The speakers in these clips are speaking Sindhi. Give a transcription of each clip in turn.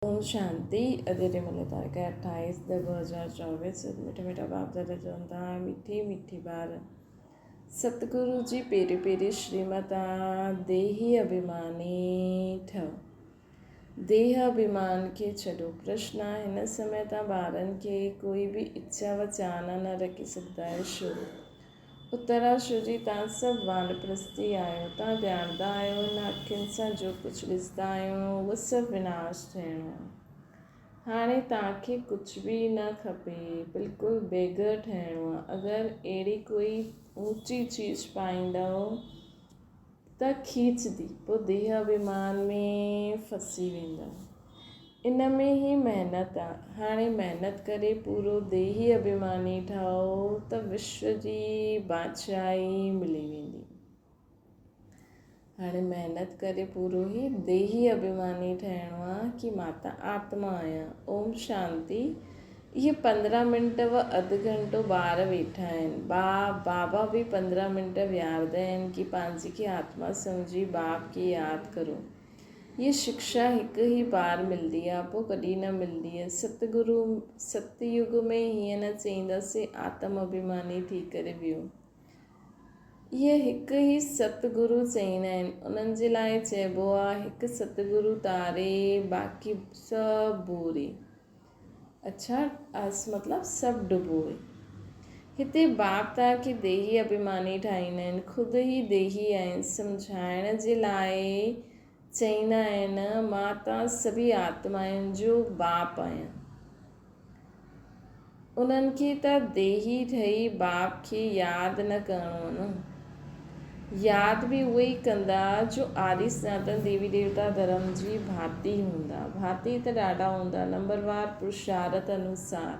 اوم شانتي اڄ جي ملي تاريخ 28 10 2024 مٺا مٺا باپ دادا چون ٿا مٺي مٺي ٻار ستگرو جي پيري پيري شريمتا ديهي اڀيماني ٺهو ديهه اڀيمان کي ڇڏو پرشن هن سمي تان ٻارن کي ڪوئي به اڇا و چاهنا نه رکي سگهندا آهيو شو اترا شو جي تان سڀ وانپرستي آهيو، تان ڄاڻندا آهيو هن اکين سان جو ڪجهه ڏسندا آهيو اهو سڀ وناش ٿيڻو آهي. هاڻي تان کي ڪجهه به نه کپي، بلڪل بيگهر ٺهڻو آهي. اگر اهڙي ڪوئي اوچي چيز پائيندؤ ته کيچندي، پوء ديهه اڀيمان ۾ ڦسي ويندؤ. ان ۾ ئي محنت آ. هاڻي محنت ڪري پورو ديهي اڀيماني ٺاهو ته وشو جي بادشاهي ملي ويندي. هاڻي محنت ڪري پورو هي ديهي اڀيماني ٺهڻو آ ڪي مان ته آتما آهيان. اوم شانتي. اهي 15 منٽ و اڌ گهنٽو ٻار ويٺا آهن. با بابا به 15 منٽ ويهاردا آهن ڪي پنهنجي کي آتما سمجهي باپ کي ياد ڪرو. هيء شڪشا هڪ ئي بار ملندي آ، پوء ڪڏهن نه ملندي. ست گرو ست يگ ۾ هيئن نه چئينداسين آتم اڀيماني ٿي ڪري ويو. اهي هڪ ئي ست گرو چئيندا آهن. انهن جي لاء چئبو آ هڪ ست گرو تاري باقي سڀ ٻوري. اڇا اس مطلب سڀ ڊبوئي. هتي باپ توهان کي ديهي اڀيماني ٺاهيندا آهن، خود هي ديهي آهن، سمجهائڻ جي لاء چئيندا آهن مان توهان سڀئي آتمائن جو باپ آهيان. انهن کي ته ديهي ٺهي باپ کي ياد نه ڪرڻو آهي نه. ياد به اهي ئي ڪندا جو آدي سناتن ديوي ديوتا ڌرم جي ڀاتي هوندا. ڀاتي ته ڏاڍا هوندا، نمبروار پرشارت انوسار.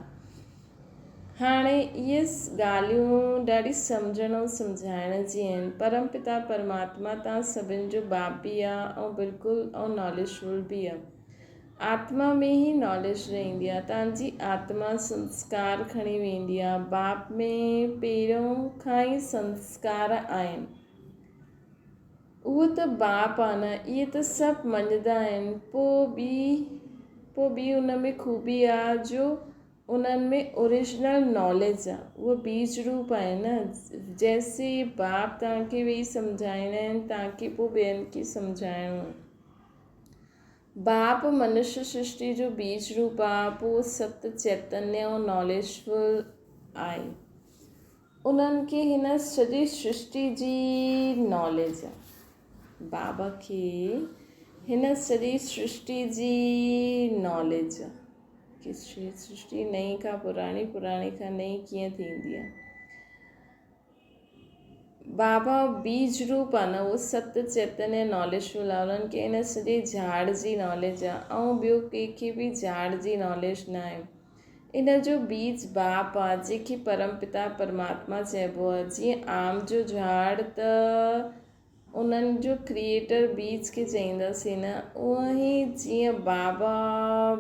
هاڻي اهي ڳالهيون ڏاڍي سمجهڻ ۽ سمجهائڻ جي آهن. پرم پتا پرماتما تان سڀن جو باپ به آ ۽ بلڪل ۽ ناليجفل به آ. آتما ۾ ئي ناليج رهندي آ. تان جي آتما سنسڪار کڻي ويندي آ. باپ ۾ پهريون کان ئي سنسڪار آهن. اهو ته باپ آ نه. اهي ته سڀ مڃدا آهن. پوء ٻي پوء ٻي ان ۾ خوبي آ جو انهن ۾ اوريجنل ناليج آ. اهو بيج روپ آهي نه. جيسين باپ توهان کي ويهي سمجهائيندا آهن توهان کي پوء ٻين کي سمجهائڻو آهي. باپ منش سرشٽي جو بيج روپ آ، پوء ست چيتنيه ۽ ناليجفل آهي. انهن کي هن سڄي سرشٽي جي ناليج آ. بابا کي هن سڄي سرشٽي جي ناليج آ ڪي سرشٽي نئين کان پراڻي، پراڻي کان نئين ڪيئن ٿيندي آ. بابا بيج روپ آ نه اهو ست چيتنيه ناليجفل آ انهن کي ان سڄي جھاڙ جي ناليج آ ۽ ٻيو ڪنهن کي به جھاڙ جي ناليج نه آهي ان جو بيج باپ آ جنهن کي پرم پتا پرماتما چئبو آ جيئن آم جو جھاڙ ته انهن جو ڪريئيٽر بيج کي چئينداسين نه اونئن ئي جيئن بابا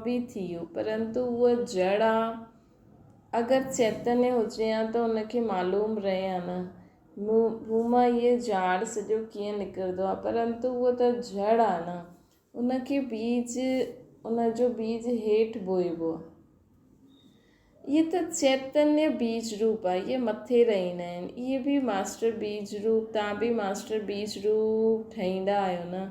به ٿي ويو پرنتو اهو جڙ آ اگر چيتنيه هجي ها ته ان کي معلوم رهي ها نه مون مان هيء جھاڙ سڄو ڪيئن نڪرندو آهي پرنتو اهو ته جھڙ آهي نه ان کي بيج ان جو بيج هيٺ بوئبو آهي. اهي ته چيتنيه بيج روپ آهي اهي مٿي رهندا آهن اهي به ماسٽر بيج روپ توهان به ماسٽر بيج روپ ٺهيندا آهيو نه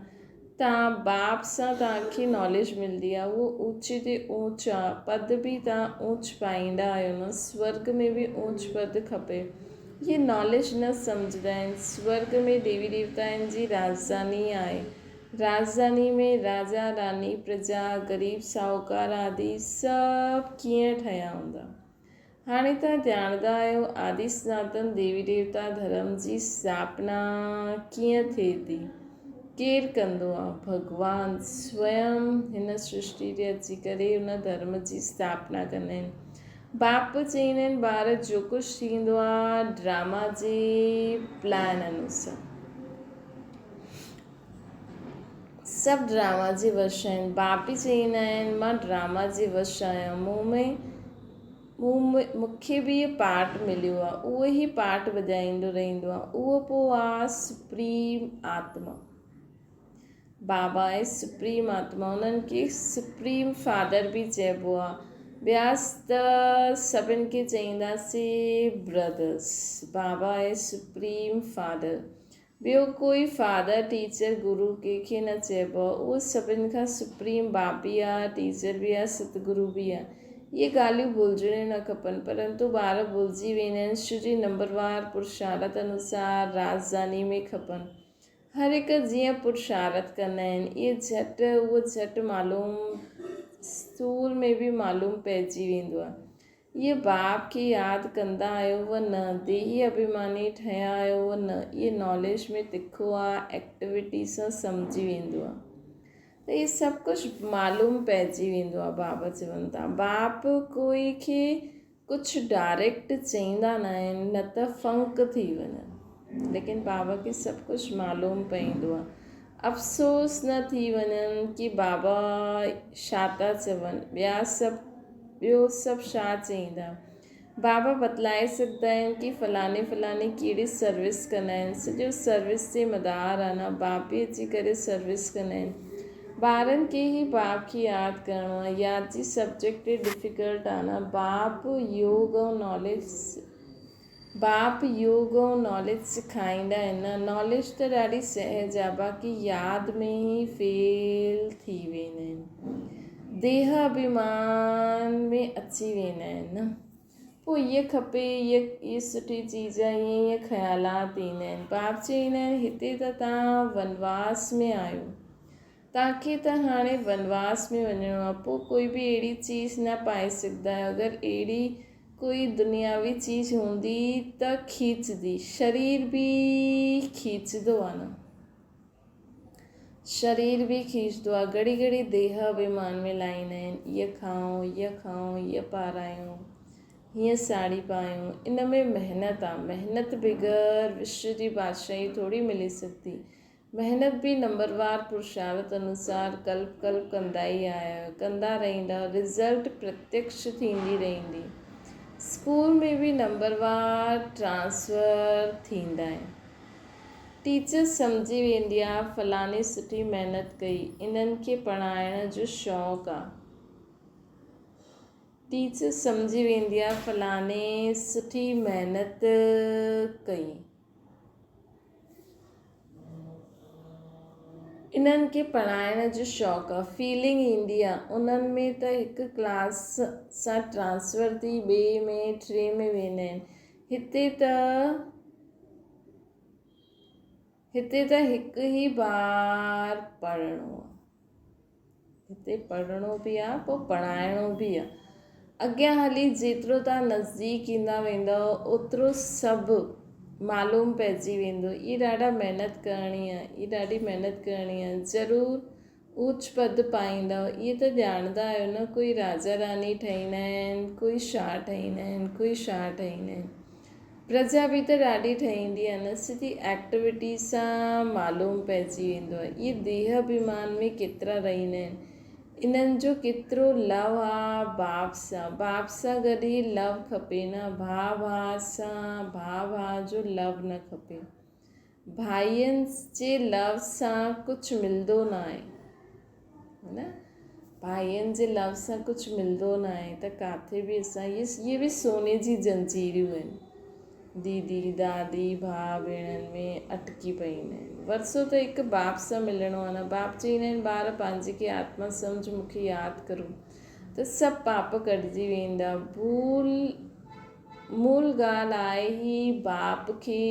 تان باپ سان توهان کي ناليج ملدي آ اهو اوچي تي اوچ آ پد به توهان اوچ پائيندا آهيو نه سورڳ ۾ به اوچ پد کپي اهي ناليج نه سمجهندا آهن سورڳ ۾ ديوي ديوتائن جي راڄڌاني آهي راڄڌاني ۾ راجا راني پرجا غريب ساهوڪار آدي سڀ ڪيئن ٺهيا هوندا. هاڻي توهان ڄاڻندا آهيو آدي سناتن ديوي ديوتا ڌرم جي اسٿاپنا ڪيئن ٿئي ٿي؟ ڪير ڪندو آهي؟ ڀڳوان سويم هن سرشٽي تي اچي ڪري ان ڌرم جي اسٿاپنا ڪندا آهن. باپ چئيندا آهن ٻار جو ڪجهه ٿيندو آهي ڊراما جي پلان انوسار. سڀ ڊراما جي وش آهن. باپ به چئيندا آهن مان ڊراما جي وش آهيان. مون ۾ مون ۾ مون کي به اهو پارٽ مليو آهي. اهو ئي پارٽ وڄائيندو رهندو آهي. اهو پوء آهي سپريم آتما. بابا آهي سپريم آتما انهن کي سپريم فادر به چئبو آهي. ٻيا ته سڀن کي چئينداسين برادرس. بابا آهي سپريم فادر. ٻيو ڪوئي فادر، ٽيچر، گرو ڪنهن کي نه چئبو آهي. اهو سڀن کان سپريم باپ به آهي، ٽيچر به آهي، ستگرو به آهي. اهي ڳالهيون ڀلجڻيون نه کپن. پرنتو ٻار ڀلجي ويندا آهن. شو جي نمبروار پرشارت انوسار رازداني ۾ کپن. هر هڪ جيئن پرشارت ڪندا آهن. اهي جهٽ اهو جهٽ معلوم اسٿول ۾ به معلوم پئجي ويندو آهي. اهي باپ کي ياد ڪندا آهيو و نه، ديهي اڀيماني ٺهيا آهيو و نه، اهي ناليج ۾ تکو آ، ايڪٽيوٽي سان سمجهي ويندو آ ته اهي سڀ ڪجهه معلوم پئجي ويندو آ. بابا چون ٿا باپ ڪوئي کي ڪجهه ڊائريڪٽ چئيندا نه آهن نه ته فنڪ ٿي وڃن، ليڪن بابا کي سڀ ڪجهه معلوم پئيندو آ. افسوس نه ٿي وڃن ڪي بابا ڇا ٿا چون، ٻيا سڀ ٻيو سڀ ڇا چئيندا. بابا بتلائي سگهندا آهن ڪي فلاڻي فلاڻي ڪهڙي سروس ڪندا آهن، سڄو سروس تي مدار آ نه، باپ به اچي ڪري سروس ڪندا آهن. ٻارن کي ئي باپ کي ياد ڪرڻو آ، ياد جي سبجيڪٽ ڊفيڪلٽ آ نه، باپ يوگ ۽ ناليج باپ يوگ ۽ ناليج سکائيندا آهن نه، ناليج ته ڏاڍي سهج آ باقي ياد ۾ ئي فيل ٿي ويندا آهن، ديهه اڀيمان ۾ اچي ويندا آهن نه، پوء هيء کپي، هيء هيء سٺي چيز آ، ائين ائين خيالات ايندا آهن. باپ چئيندا آهن هتي ته توهان ونواس ۾ آهيو، توهان کي ته هاڻي ونواس ۾ وڃڻو آهي، پوء ڪوئي به اهڙي چيز نه پائي سگهندا آهيو. اگر اهڙي ڪوئي دنياوي چيز هوندي ته کيچدي. شرير به کيچدو آهي نه. شرير به کيچدو آهي. گهڙي گهڙي ديهه اڀيمان ۾ لاهيندا آهن. هيء کائون، هيء کائون، هيء پارايون، هيئن ساڙهي پايون. ان ۾ محنت آهي. محنت بغير وشو جي بادشاهي ٿوري ملي سگهندي. محنت به نمبروار پرشارت انوسار ڪلپ ڪلپ ڪندا ئي آيا آهيو، ڪندا رهندا، رزلٽ پرتيڪش ٿيندي رهندي. اسڪول ۾ به نمبروار ٽرانسفر ٿيندا آهن. ٽيچر سمجهي ويندي آ فلاڻي سٺي محنت ڪئي، انهن کي پڙهائڻ جو شوق آ. ٽيچر سمجهي ويندي آ فلاڻي سٺي محنت ڪئي. انهن کي پڙهائڻ جو شوق آ فيلنگ ايندي آ انهن ۾ ته هڪ ڪلاس سان ٽرانسفر ٿي ٻئي ۾ ٽئين ۾ ويندا آهن هتي ته هتي ته هڪ ئي بار پڙهڻو آ. هتي پڙهڻو به آ پوء پڙهائڻو به آ. اڳيان هلي جيترو توهان نزديڪ ايندا ويندؤ اوترو سڀ معلوم پئجي ويندو. هي ڏاڍا محنت ڪرڻي آ، هي ڏاڍي محنت ڪرڻي آ، ضرور اوچ پد پائيندؤ. اهي ته ڄاڻندا آهيو نه ڪوئي راجا راڻي ٺهيندا آهن، ڪوئي شاهه ٺهيندا آهن، ڪوئي شاهه ٺهيندا آهن. پرجا به ته ڏاڍي ٺهيندي آهي نه، سڄي ايڪٽيوٽي سان معلوم پئجي ويندو آهي. اهي ديهه اڀيمان ۾ ڪيترا رهندا آهن، انهن جو ڪيترو لو آ باپ سان، باپ سان گڏ ئي لو کپي نه، ڀاء ڀاء سان، ڀاء ڀاء جو لو نه کپي. ڀائين جي لو سان ڪجهه ملندو ناهي نه، ڀائين جي لو سان ڪجهه ملندو ناهي ته ڪاٿي به اسان اهي به سوني جي زنجيريون آهن، ديدي دادي ڀاء ڀيڻن ۾ اٽڪي پئيندا آهن. ورثو ته هڪ باپ سان ملڻو آهي نه، باپ چئيندا آهن ٻار پنهنجي کي آتما سمجهه مون کي ياد ڪرو ته سڀ پاپ ڪٽجي ويندا. ڀول مول ڳالهه آهي هي باپ کي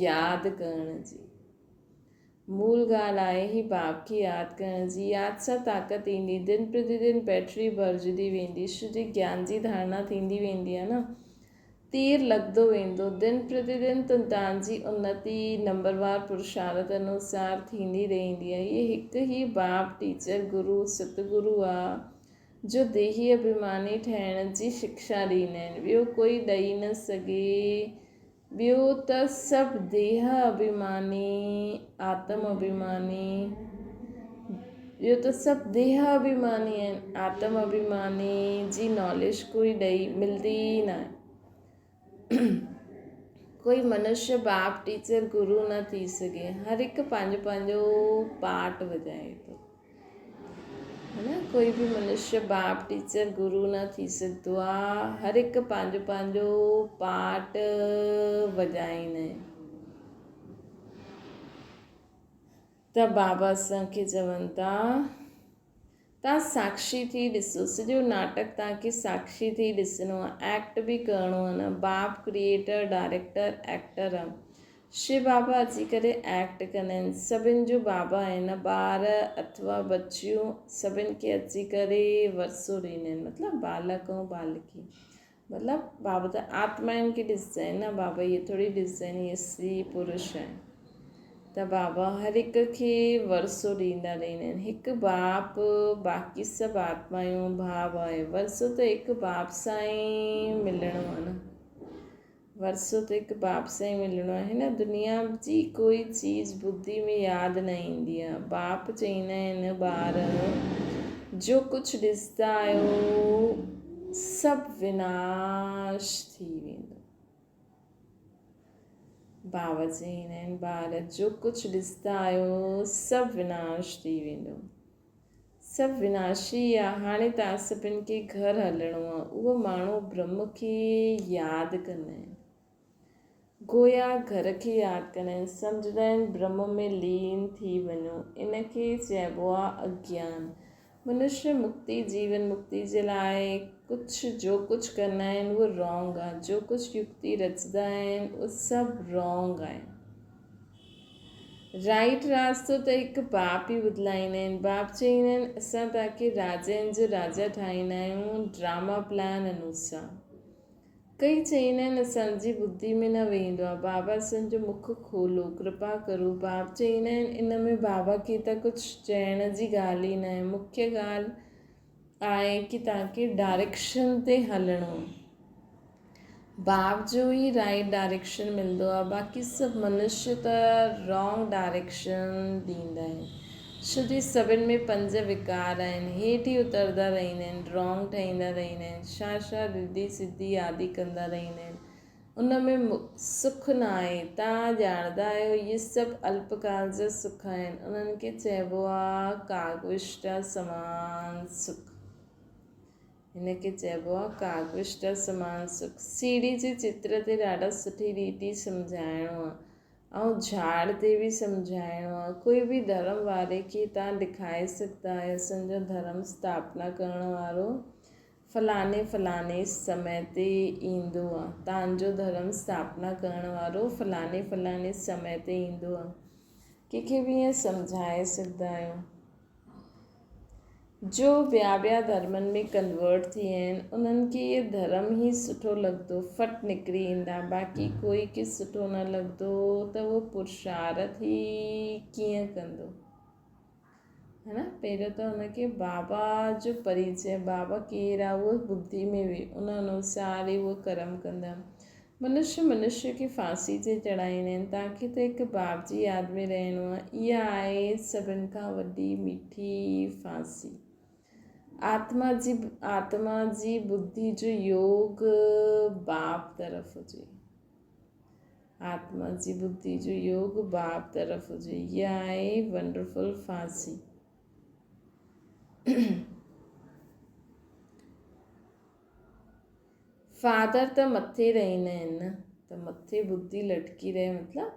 ياد ڪرڻ جي. مول ڳالهه آهي هي باپ کي ياد ڪرڻ جي. ياد سان طاقت ايندي. دن پرتي دن بيٽري ڀرجندي ويندي. شڌ گيان جي ڌارڻا ٿيندي ويندي آهي نه. تير لڳندو ويندو. دن پرتي دن تنتان جي انتي نمبروار پرشارت انوسار ٿيندي رهندي آهي. هي هڪ ئي باپ، ٽيچر، گرو، ستگرو آ. جو ديهي اڀيماني ٺهڻ جي شڪشا ڏيندا آهن، ٻيو ڪوئي ڏئي نه سگهي. ٻيو ته سڀ ديهه اڀيماني، آتم اڀيماني، ٻيو ته سڀ ديهه اڀيماني آهن، آتم اڀيماني جي ناليج ڪوئي ڏئي ملدي ئي ناهي. ڪوئي منشيه باپ، ٽيچر، گرو نه ٿي سگهي. هر هڪ پنهنجو پنهنجو پارٽ وڄائي ٿو. هي نه ڪوئي به منشيه باپ، ٽيچر، گرو نه ٿي سگهندو آ. هر هڪ پنهنجو پنهنجو پارٽ وڄائيندا آهن. ته بابا اسان کي چون ٿا. توهان ساکشي ٿي ڏسو، سڄو ناٽڪ توهان کي ساکشي ٿي ڏسڻو آهي، ايڪٽ به ڪرڻو آهي نه، باپ ڪريئيٽر، ڊائريڪٽر، ايڪٽر آهي. شو بابا اچي ڪري ايڪٽ ڪندا آهن، سڀن جو بابا آهي نه، ٻار اٿوا ٻچيون سڀن کي اچي ڪري ورثو ڏيندا آهن، مطلب بالڪ ۽ بالڪي، مطلب بابا ته آتمائن کي ڏسندا آهن نه بابا اهي ٿوري ڏسندا آهن اهي استري پرش آهن ته بابا هر هڪ کي ورثو ڏيندا رهندا آهن هڪ باپ باقي سڀ آتمايون ڀاء آهي ورثو ته هڪ باپ سان ئي ملڻو آهي نه ورثو ته هڪ باپ سان ئي ملڻو آهي هن دنيا جي ڪوئي چيز ٻڌي ۾ ياد نه ايندي آهي باپ چئيندا آهن ٻار جو ڪجهه ڏسندا آهيو سڀ وناش ٿي ويندو. بابا چئيندا آهن، ٻار جو ڪجهه ڏسندا آهيو سڀ وناش ٿي ويندو. سڀ وناشي آ، هاڻي توهان سڀن کي گهر هلڻو آ. اهو ماڻهو برهم کي ياد ڪندا آهن. گويا گهر کي ياد ڪندا آهن، سمجهندا آهن برهم ۾ لين ٿي وڃو. ان کي چئبو آ اگيان. منشيه مڪتي، جيون مڪتي جي لاء ڪجهه جو ڪجهه ڪندا آهن اهو رانگ آ. جو ڪجهه يڪتي رچندا آهن اهو سڀ رانگ آهي. رائيٽ راستو ته هڪ باپ ئي بدلائيندا آهن. باپ چئيندا آهن اسان توهان کي راجائن جو راجا ٺاهيندا آهيون ڊراما پلان انوسار. ڪئي چئيندا آهن اسان جي ٻڌي ۾ نه ويندو آهي بابا اسان جو مک کولو ڪرپا ڪرو باب چئيندا آهن ان ۾ بابا کي ته ڪجهه چئڻ جي ڳالهه ئي ناهي مکيه ڳالهه آهي ڪي توهان کي ڊائريڪشن تي هلڻو آهي باب جو ئي رائيٽ ڊائريڪشن ملندو آهي باقي سڀ منشيه ته رانگ ڊائريڪشن ڏيندا آهن ڇو جو سڀن ۾ پنج وڪار آهن. هيٺ ئي اترندا رهندا آهن، رونگ ٺاهيندا رهندا آهن، شا شا رڌي سڌي آدي ڪندا رهندا آهن. ان ۾ سک نه آهي. توهان ڄاڻندا آهيو اهي سڀ الپ ڪال جا سک آهن. انهن کي چئبو آهي ڪاگوشٽا سمان سک. هن کي چئبو آهي ڪاگوشٽا سمان سک. سيڙهي جي چتر تي ڏاڍا سٺي ريتي سمجهائڻو آهي. ۽ جھاڙ تي به سمجھائڻو آ. ڪوئي به ڌرم واري کي تان ڏکائي سگھدا آھيو اسان جو ڌرم اسٿاپنا ڪرڻ وارو فلاڻي فلاڻي سمي تي ايندو آ. تان جو ڌرم اسٿاپنا ڪرڻ وارو فلاڻي فلاڻي سمي تي ايندو آ. ڪنھن کي به ائين سمجھائي سگھدا آھيو. جو ٻيا ٻيا ڌرمن ۾ ڪنورٽ ٿي ويا آهن انهن کي اهي ڌرم ئي سٺو لڳندو ڦٽ نڪري ايندا باقي ڪوئي کي سٺو نه لڳندو ته اهو پرشارٿ ئي ڪيئن ڪندو هي نه پهريون ته ان کي بابا جو پريچي بابا ڪير آهي اهو ٻڌي ۾ وي ان انوسار ئي اهو ڪرم ڪندا منشيه منشيه کي ڦاسي تي چڙهائيندا آهن. توهان کي ته هڪ باپ جي ياد ۾ رهڻو آهي. اها آهي سڀن کان وڏي مٺي ڦاسي. آتما جي آتما جي ٻڌي جو يوگ باپ طرف هجي. آتما جي ٻڌي جو يوگ باپ طرف هجي. اها آهي ونڊرفل ڦاسي. فادر ته مٿي رهندا آهن نه ته مٿي ٻڌي لٽڪي رهي مطلب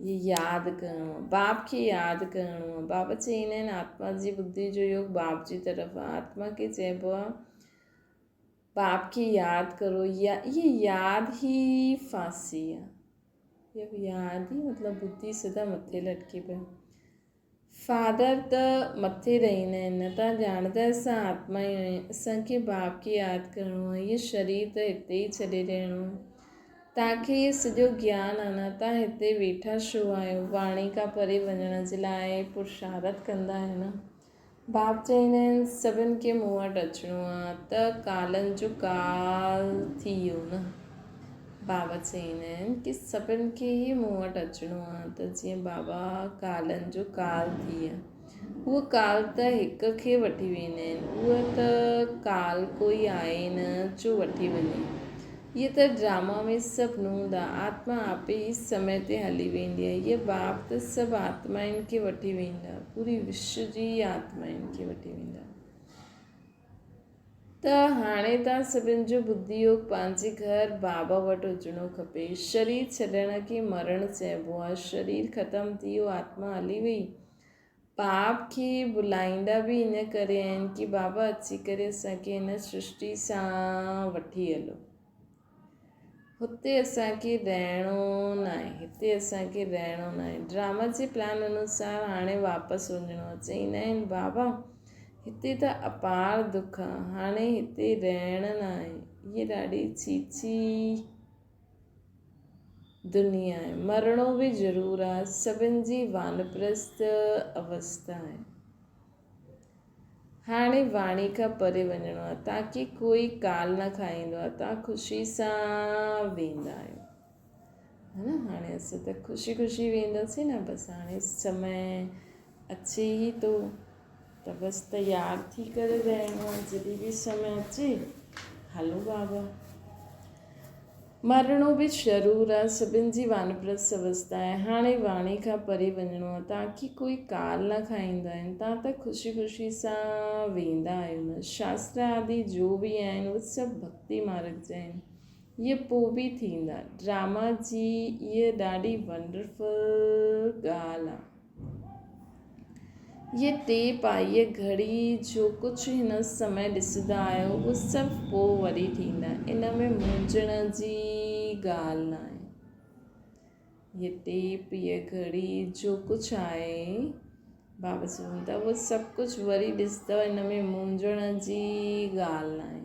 هي ياد ڪرڻو آهي باپ کي ياد ڪرڻو آهي بابا چئيندا آهن آتما جي ٻڌي جو يوگ باپ جي طرف آهي آتما کي چئبو آهي باپ کي ياد ڪرو يا هي ياد هي ڦاسي آهي ياد ئي مطلب ٻڌي سدا مٿي لٽڪي پئي فادر ته مٿي رهندا آهن نه توهان ڄاڻندا اسان آتما ئي آهيون اسان کي باپ کي ياد ڪرڻو آهي هيء شرير ته هتي ئي ڇڏي ڏيڻو آهي توهان کي هيء سڄو گيان آهي نه توهان هتي ويٺا ڇو آهيو واڻي کان پري وڃڻ جي لاء پرشارٿ ڪندا آهيو نه باپ چئيندا آهن سڀن کي مون وٽ اچڻو آهي ته ڪالن جو ڪال ٿي ويو نه بابا چئيندا آهن ڪي سڀن کي ئي مون وٽ اچڻو آهي ته جيئن بابا ڪالن جو ڪال ٿئي. هو ڪال ته هڪ کي وٺي ويندا آهن، اهو ته ڪال ڪوئي آهي نه جو وٺي وڃي. هيء ته ڊراما ۾ سڀ نوند آ. آتما آپي ئي سمي تي هلي ويندي آ. هيء باپ ته سڀ آتمائن کي وٺي ويندا. پوري وشو جي ئي آتمائن کي وٺي ويندا. ته هاڻي توهان سڀن جو ٻڌي يوگ پنهنجي گهر بابا وٽ هجڻو کپي. شرير ڇڏڻ کي مرڻ چئبو آ. شرير ختم ٿي ويو، آتما هلي وئي. باپ کي بلائيندا به ان ڪري آهن ڪي بابا اچي ڪري اسان کي هن سرشٽي سان وٺي هلو. هتي اسان کي رهڻو ناهي، هتي اسان کي رهڻو ناهي. ڊراما جي پلان انوسار هاڻي واپس وڃڻو آهي. چئيندا آهن بابا هتي ته اپار دک آهي، هاڻي هتي رهڻ ناهي. هيء ڏاڍي ڇيڇي دنيا آهي. مرڻو به ضرور آهي. سڀن جي وانپرست اوستا آهي. هاڻي واڻي کان پري وڃڻو آهي. تاڪي ڪوئي ڪال نه کائيندو آهي. توهان خوشي سان ويندا آهيو. ها نه هاڻي اسان ته خوشي خوشي وينداسين نه بس هاڻي سمي اچي ئي ٿو ته بس تيار ٿي ڪري رهڻو آهي جڏهن به سمي اچي هلو بابا مرڻو به ضرور آ، سڀن جي وانپرست اوستا آهي، هاڻي واڻي کان پري وڃڻو آ، توهان کي ڪوئي ڪال نه کائيندو آهن، توهان ته خوشي خوشي سان ويندا آهيو نه، شاستر آدي جو به آهن اهي سڀ ڀڳتي مارگ جا آهن، اهي پوء به ٿيندا، ڊراما جي اها ڏاڍي ونڊرفل ڳالهه آ. هيء ٽيپ آ، هيء گهڙي جو ڪجهه هن سمي ڏسندا آهيو، اهو سڀ پوء وري ٿيندا. ان ۾ مونجهڻ جي ڳالهه ناهي. هيء ٽيپ، هيء گهڙي جو ڪجهه آهي، بابا چون ٿا، اهو سڀ ڪجهه وري ڏسندؤ، ان ۾ مونجهڻ جي ڳالهه ناهي.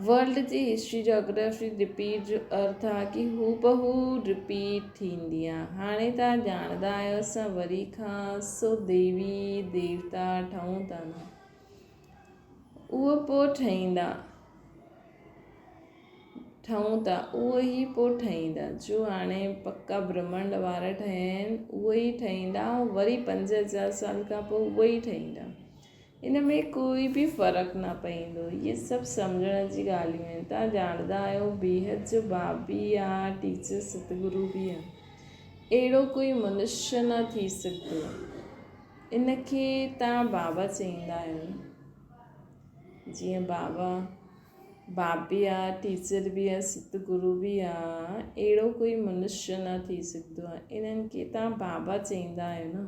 ورلڊ جي هسٽري جاگرافي رپيٽ جو ارٿ آ ڪي هوبهو رپيٽ ٿيندي آ. هاڻي توهان ڄاڻندا آهيو اسان وري کان سو ديوي ديوتا ٺهون ٿا نه اهو پو ٺهيندا ٺهون ٿا اهو ئي پو ٺهيندا جو هاڻي پڪا برهمنڊ وارا ٺهيا آهن اهو ئي ٺهيندا ۽ وري 5000 سال کان پوء اهو ئي ٺهيندا. ان ۾ ڪوئي به فرق نه پئيندو. اهي سڀ سمجهڻ جي ڳالهيون آهن. توهان ڄاڻندا آهيو بيحد جو باپ به آ، ٽيچر ستگرو به آ. اهڙو ڪوئي منشيه نه ٿي سگهندو آ. ان کي توهان بابا چئيندا آهيو نه. جيئن بابا باپ به آ، ٽيچر به آ، ستگرو به آ، اهڙو ڪوئي منشيه نه ٿي سگهندو آ. انهن کي توهان بابا چئيندا آهيو نه.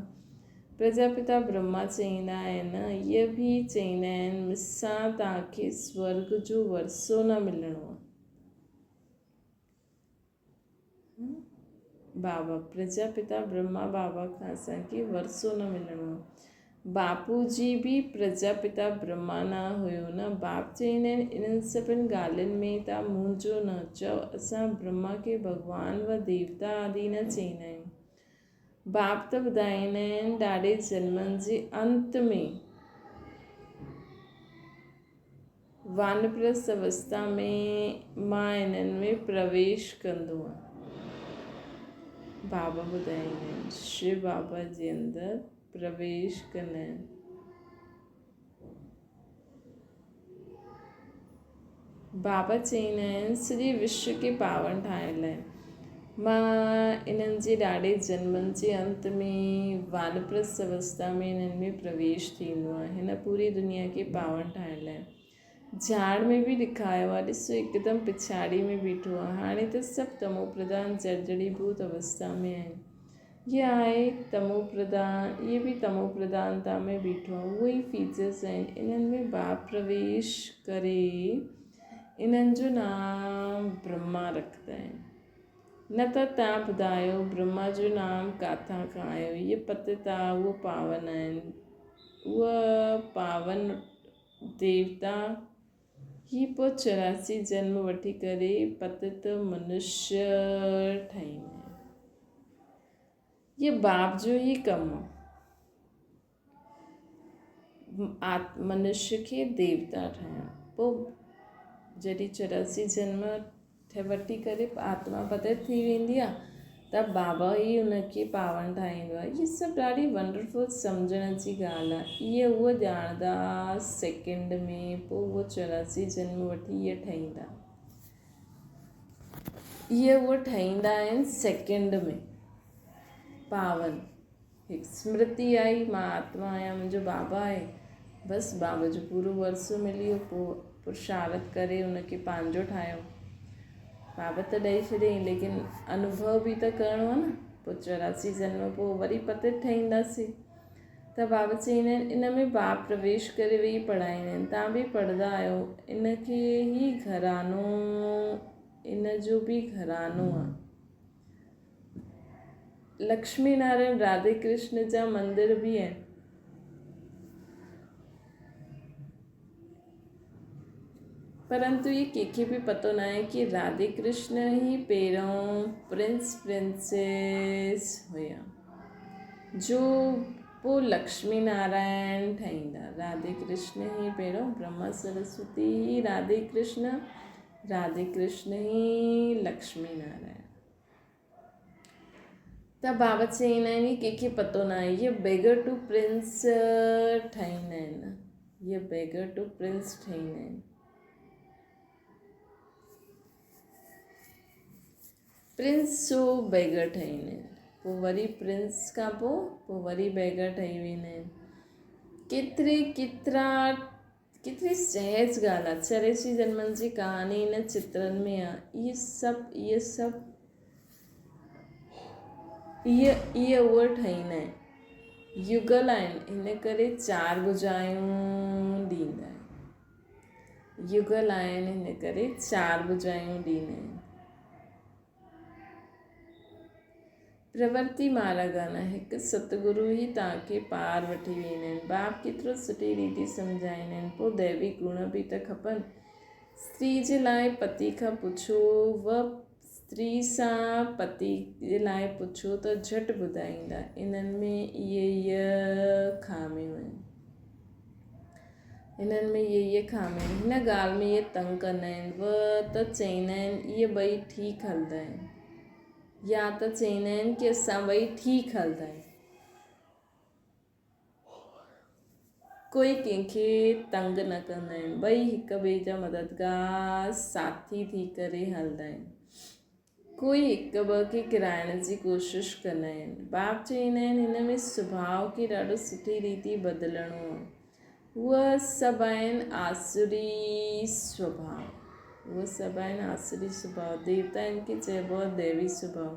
پرجاپتا برهما چئيندا آهن، اهي به چئيندا آهن، مسان توهان کي سورڳ جو ورثو نه ملڻو آهي. بابا، پرجاپتا برهما بابا کان اسان کي ورثو نه ملڻو آهي. باپو جي به پرجاپتا برهما نه هيو نه. باپ چئيندا آهن، انهن سڀن ڳالهين ۾ توهان منهنجو نه چئو، اسان برهما کي ڀڳوان و ديوتا آدي نه چئيندا آهيون. باپ ته ٻڌائيندا آهن ڏاڏي جنمن جي انت ۾ وانپرست اوستا ۾ مان انهن ۾ پرويش ڪندو آهيان. بابا ٻڌائيندا آهن شو بابا جي اندر پرويش ڪندا آهن. بابا چئيندا آهن سڄي وشو کي پاون ٺاهڻ لاء مان انهن جي ڏاڏي جنمن جي انت ۾ وانپرست اوستا ۾ انهن ۾ پرويش ٿيندو آهي هن پوري دنيا کي پاون ٺاهڻ لاء جھاڙ ۾ به ڏکايو آهي ڏسو هڪدم پڇاڙي ۾ بيٺو آهي هاڻي ته سڀ تمو پرڌان جڙجڙي ڀوت اوستا ۾ آهن هي آهي تمو پرڌان، اهي به تمو پرڌانتا ۾ بيٺو آهي، اهي ئي فيچرس آهن، انهن ۾ ڀاء پرويش ڪري انهن جو نام برهما رکندا آهن. نه ته توهان ٻڌايو برهما جو نام ڪاٿان کان آيو؟ اهي پتت آ، اهو پاون آهن، اهو پاون ديوتا هي پوء 84 جنم وٺي ڪري پتت منشيه ٺهيندا آهن. هي باپ جو ئي ڪم آ منشيه کي ديوتا ٺاهڻ. پوء جڏهن 84 جنم وٺي ڪري آتما پتت ٿي ويندي آ ته بابا ئي ان کي پاون ٺاهيندو آ. اهي سڀ ڏاڍي ونڊرفل سمجهڻ جي ڳالهه آ. اهي اهو ڄاڻندا سيڪنڊ ۾ پوء اهو 84 جنم وٺي اهي ٺهيندا. اهي اهي ٺهيندا آهن سيڪنڊ ۾ پاون. هڪ سمرتي آئي، مان آتما آهيان، منهنجو بابا آهي. بس بابا جو پورو ورثو ملي ويو، پوء پرشارت ڪري ان کي پنهنجو ٺاهيو. بابا ته ڏئي ڇڏيائين، ليڪن انوڀو به ته ڪرڻو آهي نه. پوء 84 جنم پوء وري پتت ٺهينداسين. ته بابا چئيندا آهن، ان ۾ باپ پرويش ڪري ويهي پڙهائيندا آهن، توهان به پڙهندا آهيو، ان کي هي گهرانو، ان جو به گهرانو آهي. لڪشمي نارائڻ راڌي ڪرشن جا مندر به آهن. پرنتو هي ڪنهن کي به پتو ناهي ڪي راڌي ڪرشن ئي پهريون پرنس پرنسيس هيا جو پوء لڪشمي نارائڻ ٺهيندا. راڌي ڪرشن ئي پهريون برهما سرسوتي ئي راڌي ڪرشن، راڌي ڪرشن ئي لڪشمي نارائڻ. ته بابا چئيندا آهن هي ڪنهن کي پتو ناهي هي بيگر ٽو پرنس ٺاهيندا آهن هي بيگر ٽو پرنس ٺاهيندا آهن پرنس جو بيگر ٺاهيندا آهن پوء وري پرنس کان پوء پوء وري بيگر ٺهي ويندا آهن ڪيتري ڪيترا ڪيتري سهج ڳالهه آ. 84 جنمن جي ڪهاڻي هن چترن ۾ آ. اهي سڀ اهي سڀ اهي اهي اهي ٺهيندا آهن. يگل آهن ان ڪري چار ڀجايون ڏيندا آهن. يگل آهن ان ڪري چار ڀجايون ڏيندا آهن. پرورتي ماراگانا، هڪ ستگرو ئي توهان کي پار وٺي ويندا آهن. باپ ڪيترو سٺي ريتي سمجهائيندا آهن. پوء ديوي گڻ به ته کپن. استري جي لاء پتي کان پڇو و استري سان پتي جي لاء پڇو ته جهٽ ٻڌائيندا. انهن ۾ اهي اهي خاميون آهن. انهن ۾ اهي اهي خاميون آهن. هن ڳالهه ۾ اهي تنگ ڪندا آهن و ته چئيندا آهن اهي ٻئي ٺيڪ هلندا آهن. يا ته چئيندا آهن ڪي اسان ٻئي ٺيڪ هلندا آهيون. ڪوئي ڪنهن کي تنگ نه ڪندا آهن. ٻئي هڪ ٻئي جا مددگار ساٿي ٿي ڪري هلندا آهن. ڪوئي هڪ ٻئي کي ڪيرائڻ جي ڪوشش ڪندا آهن. باپ چئيندا آهن هن ۾ سڀاء کي ڏاڍو سٺي ريتي بدلڻو آهي. هو سڀ آهن آسري سڀاء. هو سڀ آهن آسري سڀاء. ديوتائن کي چئبو آهي ديوي سڀاء.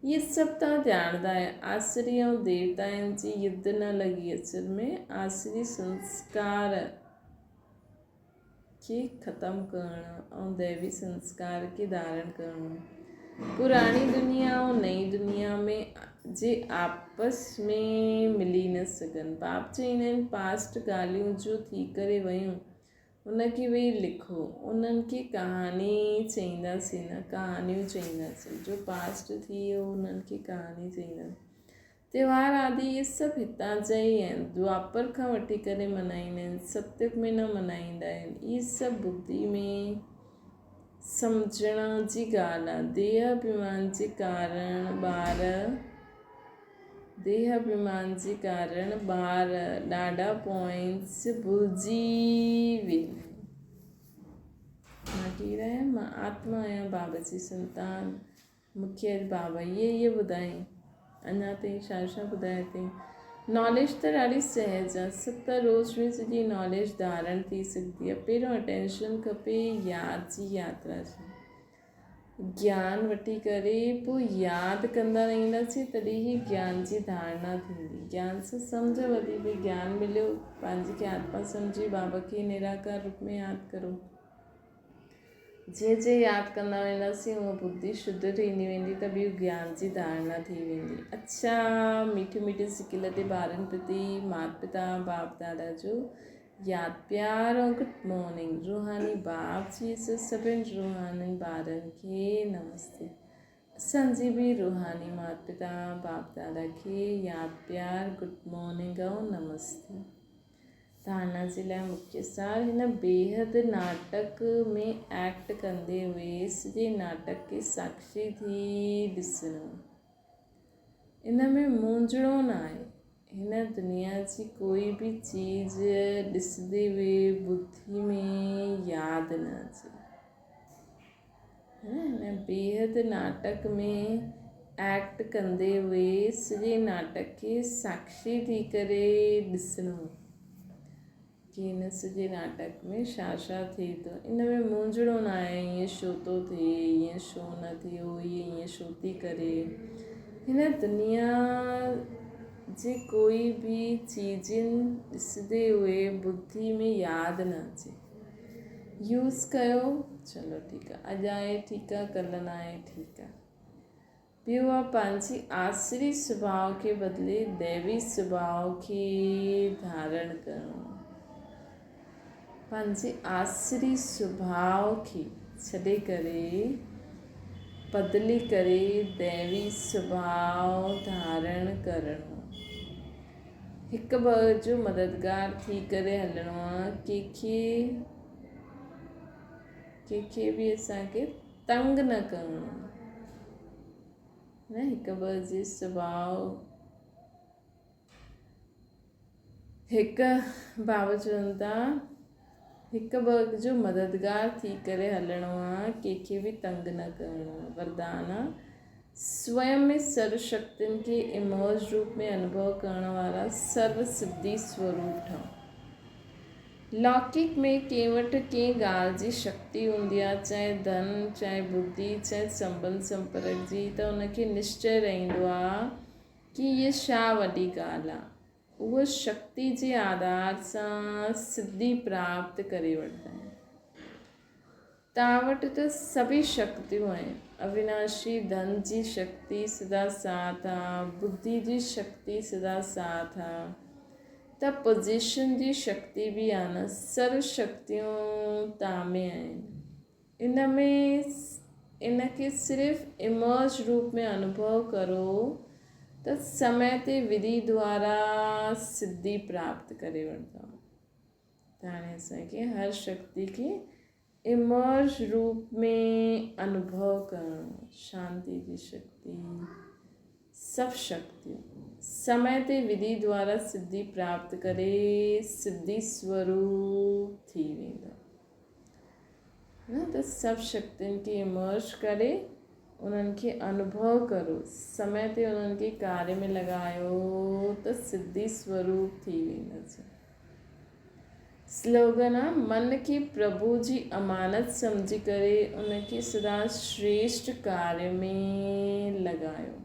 اهي سڀ توهان ڄاڻندا آهيو. آسري ۽ ديوتائن جي يڌ نه لڳي. اصل ۾ آسري سنسڪار کي ختم ڪرڻ ۽ ديوي سنسڪار کي ڌارڻ ڪرڻو آهي. پراڻي دنيا ۽ نئين دنيا ۾ جي آپس ۾ ملي نه سگهن. باپ چئيندا آهن پاسٽ ڳالهيون جو ٿي ڪري ويون ان کي ويهي لکو. انهن کي ڪهاڻي چئينداسين نه ڪهاڻيون چئينداسين. جو پاسٽ ٿي ويو انهن کي ڪهاڻي چئينداسين. تهوار آدي اهي سڀ هتان جا ئي آهن. دوآپر کان وٺي ڪري ملهائيندا آهن. ستيگ ۾ نه ملهائيندا آهن. اهي سڀ ٻڌي ۾ سمجهڻ جي ڳالهه آهي. ديهه اڀيمان جي ڪارڻ ٻار ديهه اڀيمان جي ڪارڻ ٻار ڏاڍا پوائنٽس ڀلجي ويندا آهن. مان ڪير آهيان؟ مان آتما آهيان، بابا جي سنتان. مون کي اڄ بابا اهي اهي ٻڌايائين. اڃا تائين ڇا ڇا ٻڌايو اٿئي. ناليج ته ڏاڍي سهج آ. ست روز ۾ سڄي ناليج ڌارڻ ٿي سگهندي آ. پهريون اٽينشن کپي ياد جي ياترا جي. گيان وٺي ڪري پوء ياد ڪندا رهنداسين تڏهن ئي گيان جي ڌارڻا ٿيندي. گيان سان سمجهه وڌي ڀئي گيان مليو پنهنجي کي آتما سمجهي بابا کي نراڪار روپ ۾ ياد ڪرو. جيئن جيئن ياد ڪندا وينداسين اونئن ٻڌي شڌ ٿيندي ويندي ته ٻيو گيان جي ڌارڻا ٿي ويندي. اڇا ميٺي ميٺي سڪيل تي ٻارن پرتي مات پتا باپ دادا جو ياد پيار ۽ گڊ مارننگ روحاني باپ جي سڀن روحانين ٻارن کي نمستي اسان جي به روحاني مات پتا باپ دادا کي ياد پيار گڊ مارننگ ۽ نمستي. ڌارڻا جي لاء مکيه سار هن بيحد ناٽڪ ۾ ايڪٽ ڪندي هئي سڄي ناٽڪ کي ساکشي ٿي ڏسڻو. ان ۾ مونجهڻو نه آهي. هن دنيا جي ڪوئي به چيز ڏسندي هئي ٻڌي ۾ ياد نه اچي. هن بيحد ناٽڪ ۾ ايڪٽ ڪندي هئي سڄي ناٽڪ کي ساکشي ٿي ڪري ڏسڻو ڪي هن سڄي ناٽڪ ۾ ڇا ڇا ٿئي ٿو. ان ۾ مونجهڻو نه آهي ائين ڇو ٿو ٿئي، ائين ڇو نه ٿيو، هيء ائين ڇو ٿي ڪري. هن دنيا جي ڪوئي به چيزن ڏسندي هئي ٻڌي ۾ ياد نه اچي. يوز ڪيو چلو ٺيڪ آ اڄ آهي ٺيڪ آ ڪلهه نه آهي ٺيڪ آ ٻيو آ پنهنجي آسري سڀاء کي بدلي ديوي سڀاء کي ڌارڻ ڪرڻو پنهنجي آسري سڀاء کي ڇڏي ڪري بدلي ڪري ديوي سڀاء ڌارڻ ڪرڻو. هڪ ٻئي جو مددگار ٿي ڪري هلڻو آ، ڪنهن کي به اسان کي تنگ نه ڪرڻو آ. نه هڪ ٻئي جي سڀاء هڪ بابا چون ٿا هڪ ٻئي جو مددگار ٿي ڪري هلڻو آ، ڪنهن کي به تنگ نه ڪرڻو آ. وردان آ. سويم ۾ سرو شڪتين کي امرج روپ ۾ انوڀو ڪرڻ وارا سرو سڌي سوروپ ٺهو. لوڪڪ ۾ ڪنهن وٽ ڪنهن ڳالهه جي شڪتي هوندي آهي، چاهي ڌن، چاهي ٻڌي، چاهي سنٻنڌ سمپرڪ جي، ته ان کي نشچي رهندو آهي ڪي هيء ڇا وڏي ڳالهه آهي. اهو شڪتي جي آڌار سان سڌي پراپت ڪري وٺندا آهن. توهان وٽ ته سڀئي شڪتيون آهن. اويناشي ڌن جي شڪتي سدا ساٿ آ، ٻڌي جي شڪتي سدا ساٿ آ، ته پوزيشن جي شڪتي به آ نه، سرو شڪتيون توهان ۾ آهن. ان ۾ ان کي صرف امرج روپ ۾ انوڀو ڪرو ته سمي تي وڌي دوارا سڌي پراپت ڪري وٺندؤ. ته هاڻي اسان کي هر شڪتي کي امرج روپ ۾ انوڀو ڪرڻو، شانتي جي شڪتي، سڀ شڪتيون سمي تي وڌي دوارا سڌي پراپت ڪري سڌي سوروپ ٿي ويندؤ. نه ته سڀ شڪتين کي امرج ڪري انهن کي انوڀو ڪرو، سمي تي انهن کي ڪاري ۾ لڳايو ته سڌي سوروپ ٿي وينداسين. سلوگن آ، من کي پرڀو جي امانت سمجهي ڪري ان کي سدا شريشٽ ڪاري ۾ لڳايو.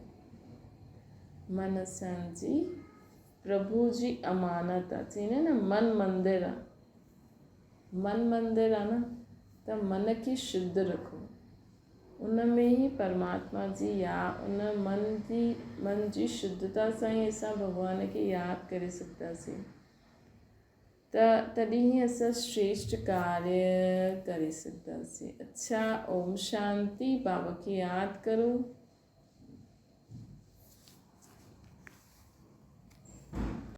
من اسان جي پرڀو جي امانت آ، چئيندا آهن نه من مندر آ. من مندر آ نه ته من کي شڌ رکو ان ۾ ئي پرماتما جي يا ان من جي من جي شڌتا سان ئي اسان ڀڳوان کي ياد ڪري سگهنداسين ته تڏهن ئي اسان شريشٽ ڪاريه ڪري سگهنداسين. اڇا اوم شانتي بابا کي ياد ڪرو.